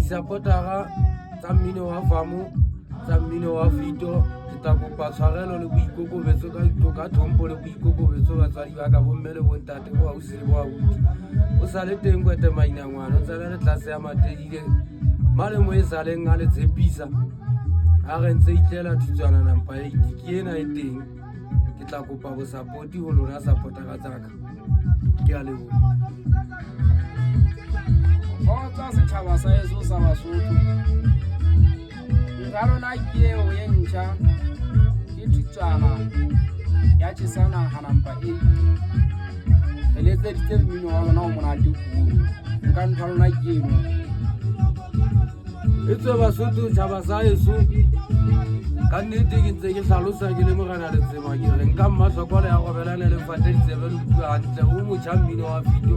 Disapotara tsa mmino wa famo, tsa mmino wa fito, ke tla kopa tshwarelo le boikokobetso ka ka tlhompho le boikokobetso batswadi ba ka bomme le bontate bo ausi le bo abuti. O sa le teng kwete maina ngwana, o tsena le tlase ya matedile. Male mo e saleng a le tshepisa. A re ntse itlela thutswana nampa 8 ke ena e teng. Ke tla kopa bosapoti ho lona sapotara tsaka. Ke a leboha. Kgotsa setjhaba sa heso sa Basotho. Nka lona ke eo e ntjha ke thutswana ya tjhesana hanampa eight. Re letseditse mmino wa lona o monate kudu. Nka ntho ya lona ke eno. Etswe Basotho tjhaba sa heso ka nnete ke ntse ke hlalosa ke le morena Letsema ke re nka mmahlokwa le ya robelane le fate ditsebe le utlwe hantle o motjha mmino wa fito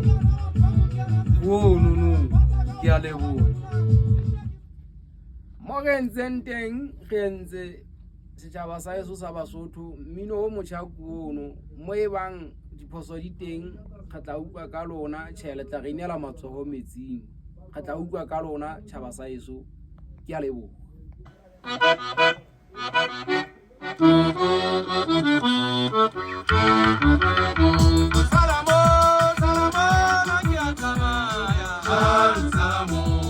ono ke a leboha. Mo re entseng teng re entse setjhaba sa heso sa Basotho mmino o motjha ke ono mo e bang diphoso di teng re tla utlwa ka lona tjhe le tla re inela matsoho metsing re tla utlwa ka lona tjhaba sa heso ke a leboha. Salamo, Salamo, ke a tsamaya. Salamo.